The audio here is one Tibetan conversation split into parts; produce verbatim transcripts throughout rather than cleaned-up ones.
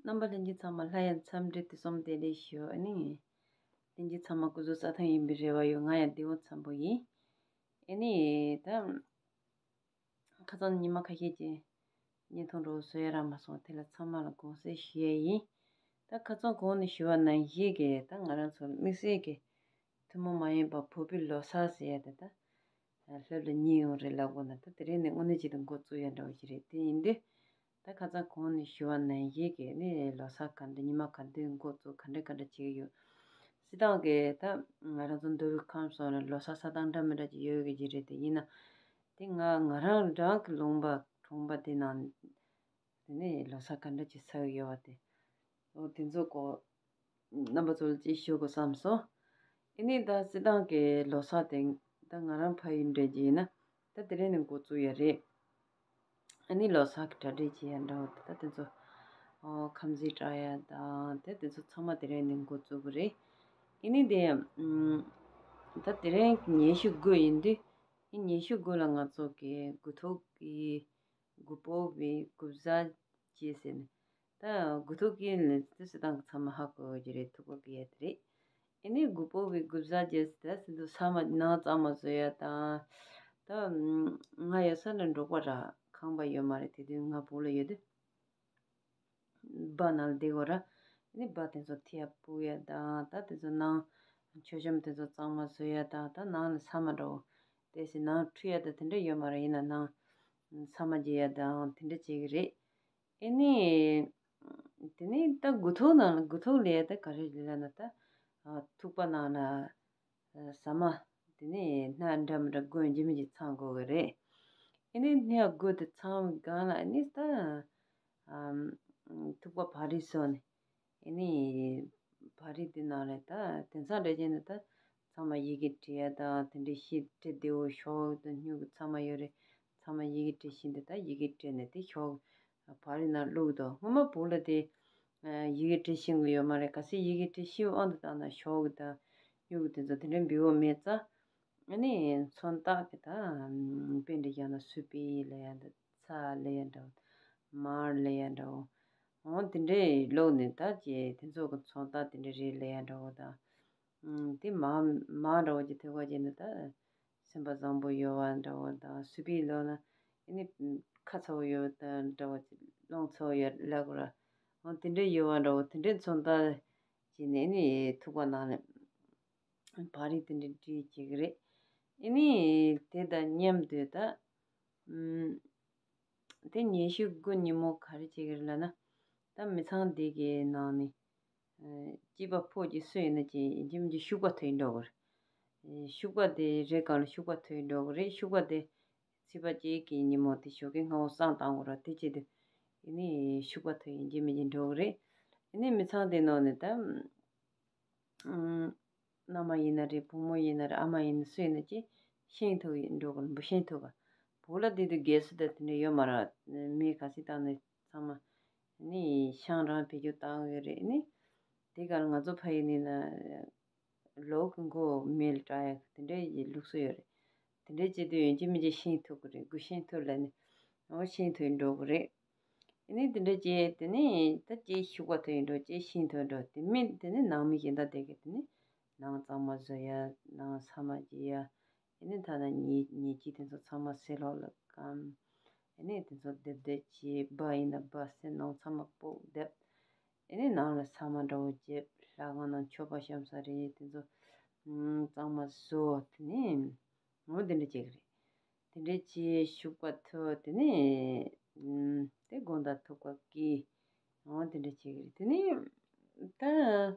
རྣམ་པ་ལྷན་རྒྱས་ཚང་མ་ལྷ་ཡང་འཚམས་འདྲི་བདེ་སྐྱིད་བདེ་ལེགས་ཞུ། ཨ་ནི། ལྷན་རྒྱས་ཚང་མ་སྐུ་གཟུགས་རྩྭ་ཐང་ཡིན་པའི་རེ་བ་ཡོད། ང་ཡང་བདེ་པོ་འཚམས་པོ་ཡིན། ཨ་ནི། ད། ཁ་སང་ཉི་མ་ཁ་ཤས་ཀྱི་བརྙན་ཐུང་འདྲ་བོ་བཟོ་ཡ་རག་མ་སོང་། དེ་ལ་ཚང་མ་ལ་དགོངས་སེལ་ཞུ་ཡ་ཡིན། ད་ཁ་སང་གོང་ནས་ཞུ་བ་ནང་བཞིན་གྱི་ད་ང་རང་ཚོ་དམིགས་བསལ་གྱི་ཐུན་མོང་མ་ཡིན་པ་བོད་པའི་ལོ་གསར་ཟེར་ཡ་དེ་ད་ལྷོད་ལྷོད་གཉིད་ཡོང་རེད་ལབ་དགོས་ན། ད་དེ་རིང་ནས་དངོས་གནས་བྱས་ཏེ་འགོ་བཙུགས་ཡ་འདྲ་བོ་ཞིག་རེད། དེ་ཡིན་དུས་ད་ཁ་སང་གོང་ནས་ཞུ་བ་ནང་བཞིན་གྱི་ནི་ལོ་གསར་ག་འདྲ་ཉི་མ་ག་འདྲ་འགོ་བཙུགས། ག་འདྲ་ག་འདྲ་བྱེད་ཀྱི་ཡོད། སྤྱིར་བཏང་གི་ད་ང་རང་ཚོ་མདོ་དབུས་ཁམས་གསུམ་ལ་ལོ་གསར་ས་སྟངས་འདྲ་མི་འདྲ་ཅིག་ཡོད་ཀྱི་རེད། དེ་ཡིན་ན་དེ་ང་ང་རང་རང་གི་ལུང་པ་གྲོང་པ་དེ་ནང་དེ་ནས་ལོ་གསར་ག་འདྲ་ཅིག་ཟ་གི་ཡོད་པ་དེ། འོ་དེ་ཚོ་གོ་རྣམ་པ་ཚོ་ལ་ཅིག་ཞུ་དགོས་བསམ་སོང་། ཨ་ནི་ད་སྤྱིར་བཏང་གི་ལོ་གསར་དེ་ད་ང་རང་ཕ་ཡུལ་འདྲ་ཅིག་ཡིན་ན་ད་དེ་རིང་ནས་འགོ་བཙུགས་ཡ་རེད། ཨ་ནི་ལོ་གསར་གྱི་གྲ་སྒྲིག་བྱེད་ཡ་འདྲ་བོ་ད་དེ་ཚོ། ཨོ་ཁམས་ཚིག་སྐྲག་ཡ་དང་དེ་དེ་ཚོ་ཚང་མ་དེ་རིང་ནས་འགོ་བཙུགས་ཀྱི་རེད། ཨ་ནི་དེ་ཨམ། ད་དེ་རིང་ཉི་ཤུ་དགུ་ཡིན་དུས་ཨ་ཉི་ཤུ་དགུ་ལ་ང་ཚོ་གི་དགུ་ཐུག་གི་དགུ་ཕོག་པའི་དགུ་བཟའ་བཅས་ཟེར་ནས། ད་དགུ་ཐུག་གི་ལས་དེ་སྤྱིར་བཏང་གི་ཚང་མ་ཧ་གོ་གི་རེད། ཐུག་པ་གི་ཡ་དེ་རེད། ཨ་ནི་དགུ་ཕོག་པའི་དགུ་བཟའ་བཅས་ཟེར་དུས་ཚང་མ་ནང་གཙང་མ་བཟོ་ཡ་དང་། ད་ང་ཡོད་ས་ལ་འབྲོག་པ་ར་ཁང་པ་ཡོད་མ་རེད། དེ་དུས་ང་བོད་ལ་ཡོད་དུས། སྦ་ནང་ལ་བསྡད་དགོས་ར། ཨ་ནི་སྦ་དེ་ཚོ་ཐི་ཡ་སྤུ་ཡ་དང་ད་དེ་ཚོ་ནང་མཆོད་བཤམས་དེ་ཚོ་གཙང་མ་བཟོ་ཡ་དང་ད་ནང་ལ་ས་མ་འདྲ་བོ་དེ་སི་ནང་ཁྲུས་ཡ་དང་དེ་འདྲ་ཡོད་མ་རེད། ཡིན་ན་ནང་ས་མ་རྒྱས་ཡ་དང་དེ་འདྲ་བྱེད་ཀྱི་རེད། ཨ་ནི། དེ་ནི་ད་དགུ་ཐུག་ནང་དགུ་ཐུག་ལས་ད་ག་རེ་ལས་ལ་ན་ད། ཐུག་པ་ནང་ལ། ཟ་མ། དེ་ནི་སྣ་འདྲ་མི་འདྲ་དགོས་ཡིན་གཅིག་མིན་གཅིག་ཚང་དགོས་གི་རེད། ཨ་ནི་སྣ་དགོས་དེ་ཚང་བའི་སྒང་ལ་ཨ་ནི་ད། ཐུག་པ་བག་རིལ་བཟོས་ནས། ཨ་ནི། བག་རིལ་དེ་ནང་ལ་ད་དེང་སང་འདྲ་བྱས་ན་ད་ཚང་མ་ཡི་གེ་བྲི་ཡ་དང་དེ་འདྲའི་ཤེས་བྲི་བདེ་བོ་ཤོག་དང་སྨྱུ་གུ་ཚང་མ་ཡོད་རེད། ཚང་མ་ཡི་གེ་བྲི་ཤེས་འདི་ད་ཡི་གེ་བྲིས་ནས་དེ་ཤོག་བག་རིལ་ནང་བླུགས་དང་། སྔོན་མ་བོད་ལ་དེ་ཡི་གེ་བྲི་ཤེས་གི་ཡོད་མ་རེད། གལ་སྲིད་ཡི་གེ་བྲི་ཤེས་དབང་དུ་བཏང་ན་ཤོག་གུ་དང་སྨྱུ་གུ་དེ་ཚོ་དེ་འདྲའི་འབེལ་བོ་མེད་ཙང་། ཨ་ནི་མཚོན་རྟགས་དེ་ད་པཎྜི་ཏ་ཡང་ན་སུ་པའི་ལབ་ཡ་འདྲ། ཚ་ལབ་ཡ་འདྲ། མར་ལབ་ཡ་འདྲ། འོ་དེ་འདྲའི་ལོག་ནས་ད་ཅེ་དེ་ཚོ་གི་མཚོན་རྟགས་དེ་འདྲ་རེད་ལབ་ཡ་འདྲ་བོ་དང་། ཨུམ། དེ་མར་མར་འདྲ་བོ་ཅིག་ཐོས་པ་བྱས་ནས་ད་སེམས་པ་བཟང་པོ་ཡོང་བ་འདྲ་བོ་དང་། སུ་པའི་ལོག་ན་ཨ་ནི་ཁ་ཚ་བོ་ཡོད་ད་འདྲ་བོ་ཅིག་རླུང་ཚ་བོ་ཡོད་ལབ་དགོས་ར། འོ་དེ་འདྲའི་ཡོང་བ་འདྲ་བོ་དེ་འདྲའི་མཚོན་རྟགས་བྱས་ནས་ཨ་ནི་ཐུག་པ་ནང་ནས། བག་རིལ་དེ་འདྲ་བྲིས་བྱེད་ཀྱི་རེད། ཨ་ནི་དེ་དང་མཉམ་དུ་ད། ཨུམ། དེ་ཉི་ཤུ་དགུ་ཉིན་མོ་ག་རེ་བྱེད་ཀྱི་རེད་ལབ་ན། ད་མི་ཚང་འདི་གའི་ནང་ནས། ཨ། སྐྱེས་པ་ཕོ་གཅིག་སུ་ཡིན་ན་ཅིག་ཡིན་གཅིག་མིན་གཅིག་ཤུག་པ་ཐོན་འགྲོ་གི་རེད། ཨ། ཤུག་པ་དེ་རེ་གང་ལ་ཤུག་པ་ཐོན་འགྲོ་གི་རེད། ཤུག་པ་དེ་ཚེས་པ་གཅིག་གི་ཉིན་མོ་དེ་ཞོགས་ཀས་སྔ་བོ་བསང་བཏང་དགོས་ར། དེ་བྱེད་དུས་ཨ་ནི་ཤུག་པ་ཐོན་ཡིན་གཅིག་མིན་གཅིག་འགྲོ་གི་རེད། ཨ་ནི་མི་ཚང་དེ་ནང་ནས་ད། ཨུམ། མནའ་མ་ཡིན་ན་རེད། བུ་མོ་ཡིན་ན་རེད། ཨ་མ་ཡིན་ན་སུ་ཡིན་ན་ཅིག་ཤིང་ཐུག་ཡིན་འགྲོ་གི་རེད། འབུ་ཤིང་ཐུག་ག་བོད་ལ་དེ་དུས་རྒས་གསོ་དང་དེ་འདྲ་ཡོད་མ་རེད། མི་ག་ཚོད་བཏང་ནས་ཚང་མ་ནི་ཤང་རང་བེད་སྤྱོད་བཏང་གི་རེད། ནི་དེ་ག་ང་ཚོ་ཕ་ཡུལ་ནས་ན་ལོག་གི་མགོ་མེ་ལ་སྲེག་ཡ་དེ་འདྲའི་ལུགས་སྲོལ་ཡོད་རེད། དེ་འདྲའི་བྱེད་དུས་ཡིན་གཅིག་མིན་གཅིག་ཤིང་ཐུག་གི་རེད། འབུ་ཤིང་ཐུག་ལབ་ནས་འོ་ཤིང་ཐུག་འགྲོ་གི་རེད། ཨ་ནི་དེ་འདྲ་བྱས་དེ་ནས་ད་ཅིག་ཤུག་པ་ཐོན་འགྲོ། ཅིག་ཤིང་ཐོན་འགྲོ། དེ་མིན་དེ་ནས་ནང་མི་གཞན་དག་དེ་གས་དེ་ནས་ནང་གཙང་མ་བཟོ་ཡ། ནང་ས་མ་བརྗེ་ཡ། ཨ་ནི་ཐ་ན་ཉལ་ཉལ་ཁྲི་དེ་ཚོ་ཚང་མ་སེ་ལོག་ལ་བསྐམ། ཨ་ནི་དེ་ཚོ་རྡེབ་རྡེབ་བྱས། སྦ་ཡིན་ན་སྦ་སེ་ནང་ཚང་མ་སྤོག་རྡེབ། ཨ་ནི་ནང་ལ་ས་མ་འདྲ་བོ་བརྗེ། ལྷ་ཁང་ནང་མཆོད་པ་བཤམས་ས་རེད། དེ་ཚོ་གཙང་མ་བཟོ། དེ་ནས་འོ་དེ་འདྲ་བྱེད་ཀྱི་རེད། དེ་འདྲའི་ཅིག་ཤུག་པ་ཐོན། དེ་ནས་ཨུམ། དེ་དགོང་དག་ཐུག་པ་གི། འོ་དེ་འདྲ་བྱེད་ཀྱི་རེད། དེ་ནས་ད་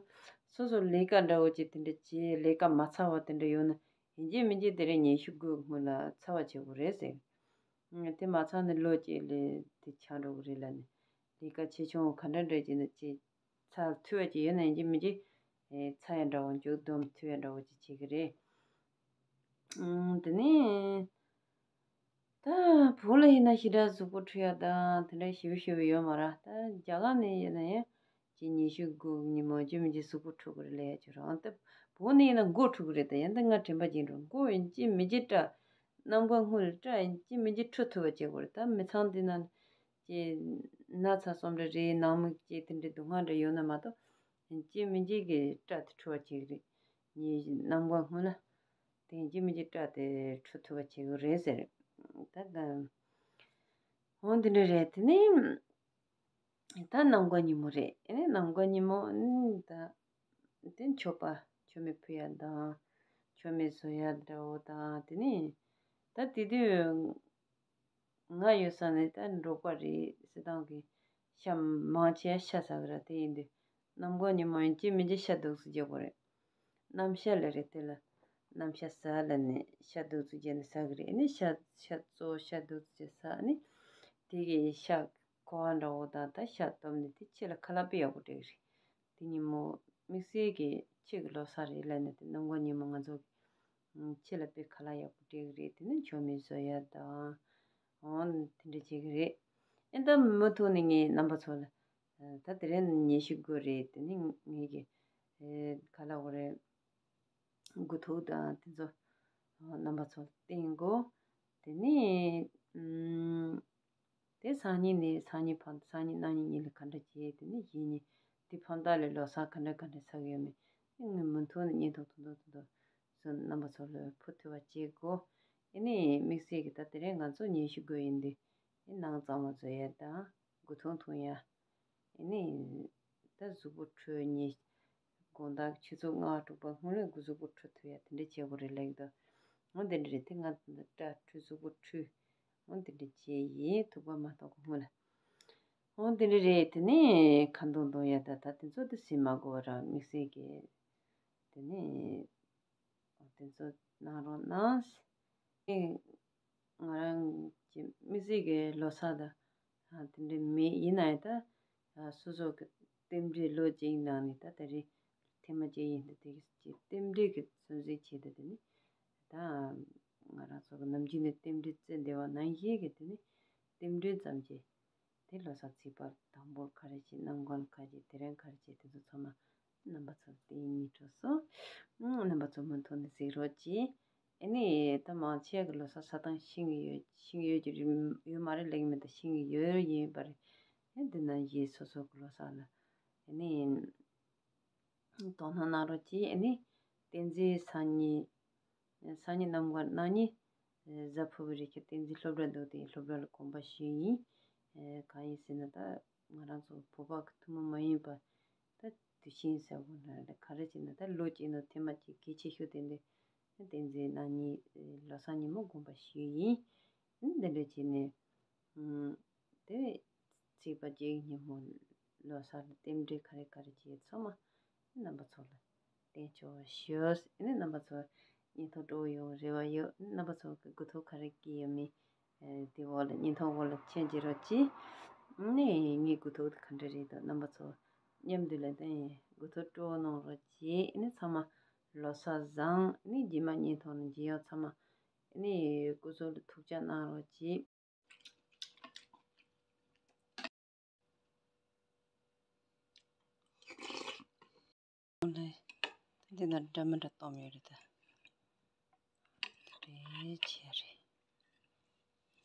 སོ་སོ་ལས་ཀ་འདྲ་བོ་ཅིག་དེ་འདྲ་བྱེད། ལས་ཀ་མ་ཚར་བ་དེ་འདྲ་ཡོད་ན་ཡིན་གཅིག་མིན་གཅིག་དེ་རིང་ཉི་ཤུ་དགུ་སྔོན་ལ་ཚར་བ་བྱེད་དགོས་རེད་ཟེར། དེ་མ་ཚར་ན་ལོ་གཅིག་ལས་དེ་ཆགས་འགྲོ་གི་རེད་ལབ་ནས། ལས་ཀ་ཆེ་ཆུང་ག་འདྲ་འདྲ་བྱས་ན་ཅིག་ཚར་ཐུབ་པ་ཅིག་ཡོད་ན་ཡིན་གཅིག་མིན་གཅིག་ཨེ། ཚར་ཡ་འདྲ་བོ་མཇུག་བསྡོམས་ཐུབ་ཡ་འདྲ་བོ་ཅིག་བྱེད་ཀྱི་རེད། ཨུམ། དེ་ནས་ད་བོད་ལ་ཡིན་ན་ཞེ་དྲག་གཟུགས་པོ་འཁྲུ་ཡ་དང་དེ་འདྲ་ཞེ་པོ་ཞེ་པོ་ཡོད་མ་རེད། ད་རྒྱ་གར་ནས་ཡིན་ན་ཡང་ཅིག་ཉི་ཤུ་དགུ་ཉིན་མོ་ཅིག་མིན་གཅིག་གཟུགས་པོ་འཁྲུ་གི་རེད་ལབ་ཡ་ཅིག་རེད། ཨང་། ད་བོད་ནས་ཡིན་ན་མགོ་འཁྲུ་གི་རེད། ད་ཡང་ད་ང་དྲན་པ་བརྗེད་འགྲོ། མགོ་ཡིན་གཅིག་མིན་གཅིག་སྐྲ། གནམ་གང་སྔོན་ལ་སྐྲ་ཡིན་གཅིག་མིན་གཅིག་འཁྲུ་ཐུབ་པ་བྱེད་དགོས་རེད། ད་མི་ཚང་འདི་ན་ཅིག་ན་ཚ་སོགས་འདྲ་རེད། ནང་མི་སྐྱེ་དེ་འདྲའི་སྡུག་བསྔལ་འདྲ་ཡོད་ན་མ་གཏོགས། སྐྱེ་མི་སྐྱེ་གི་སྐྲ་དེ་འཁྲུ་བ་བྱེད་ཀྱི་རེད། ཉི་གནམ་གང་སྔོན་ལ་དེ་སྐྱེ་མི་སྐྱེ་སྐྲ་དེ་འཁྲུ་ཐུབ་པ་བྱེད་ཀྱི་རེད་ཟེར། ད་ག་འོ་འདི་འདྲ་རེད། དེ་ནི་ད་གནམ་གང་ཉིན་མོ་རེད། ཨེ་ནི་གནམ་གང་ཉིན་མོ་ནི་ད་དེ་མཆོད་པ་མཆོད་མེ་ཕུལ་ཡ་དང་། མཆོད་མེ་བཟོ་ཡ་འདྲ་བོ་དང་། དེ་ནི་ད་དེ་དུས་ང་ཡོད་ས་ནས་ད་འབྲོག་པ་རེད། སྲིད་ཐང་གི་ཤ་མང་ཆེ་ཤ་ཟ་གི་ར། དེ་ཡིན་དུས་གནམ་གང་ཉིན་མོ་ཡིན་གཅིག་མིན་གཅིག་ཤ་རྡོག་ཙམ་རྒྱག་དགོས་རེད། གནམ་ཤ་ལ་རེད། དེ་ལ་གནམ་ཤ་ཟ་ལ་ནས་ཤ་རྡོག་ཙམ་རྒྱག་ནས་ཟ་གི་རེད། ཨ་ནི་ཤ་ཤ་གཙོ་བོ་ཤ་རྡོག་ཙམ་ཟ། ཨ་ནི་དེ་གི་ཤ་ཁུ་བ་འདྲ་བོ་དང་ད་ཤ་སྟོབས་ནས་དེ་ཕྱི་ལ་ཁ་ལག་དཔེ་ཡག་པོ་སྤྲད་གི་རེད། དེ་ཉིན་མོ་དམིགས་བསལ་གྱི་ཁྱེད་ཀྱི་ལོ་གསར་རེད་ལབ་ནས། དེ་གནམ་གང་ཉིན་མོ་ང་ཚོ་ཁྱེད་ལ་དཔེ་ཁ་ལག་ཡག་པོ་སྤྲད་གི་རེད། དེ་ནི་མཆོད་མེ་བཟོ་ཡ་དང་། འོ་དེ་འདྲ་བྱེད་གི་རེད། ཨེ་ད་མུ་མཐུད་ནས་ངས་རྣམ་པ་ཚོ་ལ་ད་དེ་རིང་ཉི་ཤུ་དགུ་རེད། དེ་ནི་ངས་ཀྱི་ཨེ་ག་ལབ་དགོས་རེད། དགུ་ཐུག་དང་དེ་ཚོ་རྣམ་པ་ཚོ་ལ་བསྟན་དགོས། དེ་ནི་ཨམ། དེ་སང་ཉིན་ནས་སང་ཉིན་ཕ། སང་ཉིན་གནངས་ཉིན་གཉིས་ལ་ག་འདྲ་བྱེད། དེ་ནི་གཞེས་ཉིན་དེ་ཕ་མ་དག་ལ་ལོ་གསར་ག་འདྲ་ག་འདྲ་ཟ་གི་ཡོད་མེད། དེ་ངས་མུ་མཐུད་ནས་བརྙན་ཐུང་ཐུང་ཐུང་ཐུང་ཚོ་རྣམ་པ་ཚོ་ལ་ཕུལ་ཐུབ་པ་བྱེད་དགོས། ཨེ་ནི་དམིགས་བསལ་གྱི་ད་དེ་རིང་ང་ཚོ་ཉི་ཤུ་དགུ་ཡིན་དུས་ཨེ་ནང་གཙང་མ་བཟོ་ཡ་དང་། དགུ་ཐུག་འཐུང་ཡ། ཨེ་ནི་ད་གཟུགས་པོ་འཁྲུ་ཉི། དགོང་དག་ཆུ་ཚོད་ལྔ་དྲུག་པ་སྔོན་ལ་གཟུགས་པོ་འཁྲུ་ཐུབ་ཡ་དེ་འདྲ་བྱེད་དགོས་རེད་ལབ་ཀྱི་འདུག་འོ་དེ་འདྲ་རེད། དེ་ང་སྐྲ་འཁྲུ་གཟུགས་པོ་འཁྲུ། འོ་དེ་འདྲ་བྱས་ཡིན། ཐུག་པ་མ་གཏོགས་སྔོན་ལ། འོ་དེ་འདྲ་རེད། དེ་ནས་ཁ་འདོན་གཏོང་ཡ་ད་ད་དེ་ཚོ་དེ་ཟིན་མ་དགོས་པ་ར། དམིགས་བསལ་གྱི་དེ་ནས་དེ་ཚོ་གནང་རོགས་གནང་། ཨེ་ང་རང་གི་དམིགས་བསལ་གྱི་ལོ་གསར་དང་དེ་འདྲ་མེད། ཡིན་ན་ཡང་ད་སོ་སོ་གི་རྟེན་འབྲེལ་ལོ་གཅིག་ནང་ནས་ད་དེ་རིང་ཐེངས་མ་གཅིག་ཡིན་དུས། དེ་གི་རྟེན་འབྲེལ་གྱི་བརྩོན་འགྲུས་བྱས་ཏེ། དེ་ནི་ད་ང་རང་ཚོ་གི་ནམ་རྒྱུན་ནས་རྟེན་འབྲེལ་བརྩི་བསྡད་པ་ནང་བཞིན་གྱི་དེ་ནི་རྟེན་འབྲེལ་ཙམ་གྱིས། དེ་ལོ་གསར་ཚེས་པ་དང་པོར་ག་རེ་བྱེད། གནམ་གང་ལ་ག་རེ་བྱེད། དེ་རིང་ག་རེ་བྱེད། དེ་ཚོ་ཚང་མ་རྣམ་པ་ཚོར་བསྟན་སྙིང་བྲོ་སོང་། རྣམ་པ་ཚོ་མུ་མཐུད་ནས་གཟིགས་རོགས་གྱིས། ཨེ་ནི་ད་མང་ཆེ་གི་ལོ་གསར་ས་དང་ཤིང་གི་ཡོད། ཤིང་ཡོད་ཀྱི་རེད། ཡོད་མ་རེད་ལབ་ཀྱི་མེད། ད་ཤིང་གི་ཡོད་ཡིན་པ་རེད། ཨེ་འདི་ནང་བཞིན་སོ་སོ་གི་ལོ་གསར་ལ་ཨེ་ནི་དོ་སྣང་གནང་རོགས་གྱིས། ཨེ་ནི་བསྟན་འཛིན་སང་ཉིན། སང་ཉིན་གནམ་གང་གནངས་ཉིན་གཟའ་ཕུར་བུ་རེད། ཁྱེད་བསྟན་འཛིན་སློབ་གྲྭ་འདུག་དེ་སློབ་གྲྭ་ལ་དགོངས་པ་ཞུས་ཡིན། གང་ཡིན་ཟེར་ན་ད་ང་རང་ཚོ་བོད་པ་གི་ཐུན་མོང་མ་ཡིན་པ་ད་དུས་ཆེན་ཟེར་དགོས་ན་རེད། ག་རེ་བྱས་ན་ད་ལོ་གཅིག་ནང་ཐེངས་མ་གཅིག་གལ་ཆེ་ཤོས་དེ་འདི་བསྟན་འཛིན་གནངས་ཉིན་ལོ་གསར་ཉིན་མོ་དགོངས་པ་ཞུས་ཡིན། འདི་འདྲ་བྱས་ནས་དེ་ཚེས་པ་བརྒྱད་ཉིན་མོ་ལོ་གསར་ལ་རྟེན་འབྲེལ་ག་རེ་ག་རེ་བྱས་ཚང་མ་རྣམ་པ་ཚོ་ལ་བསྟན་ཆོག་ཞུ། ཨེ་ནི་རྣམ་པ་ཚོ་བརྙན་ཐུང་སྤྲོ་པོ་ཡོང་རེ་བ་ཡོད། རྣམ་པ་ཚོ་གི་དགུ་ཐུག་ག་རེ་སྐྱེས་ཡོད་མེད་དེ་འོག་ལ་བརྙན་ཐུང་འོག་ལ་མཆན་བརྗེ་རོགས་གྱིས། ཨེ་ནི་ངའི་དགུ་ཐུག་དེ་ག་འདྲ་རེད་འདུག་རྣམ་པ་ཚོ་མཉམ་དུ་ལ་དེ་དགུ་ཐུག་སྤྲོ་པོ་གནང་རོགས་གྱིས། ཨེ་ནི་ཚང་མ་ལོ་གསར་བཟང་། ཨེ་ནི་རྗེས་མ་བརྙན་ཐུང་ནང་མཇལ་ཡོང་། ཚང་མ་ཨེ་ནི་སྐུ་གཟུགས་ལ་ཐུགས་ཅག་གནང་རོགས་གྱིས། འདི་ན་འདྲ་མི་འདྲ་གཏོང་ཡོད་རེད་ད། དེ་རེད་བྱས་རེད།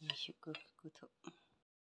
ཉི་ཤུ་དགུ་གི་དགུ་ཐུག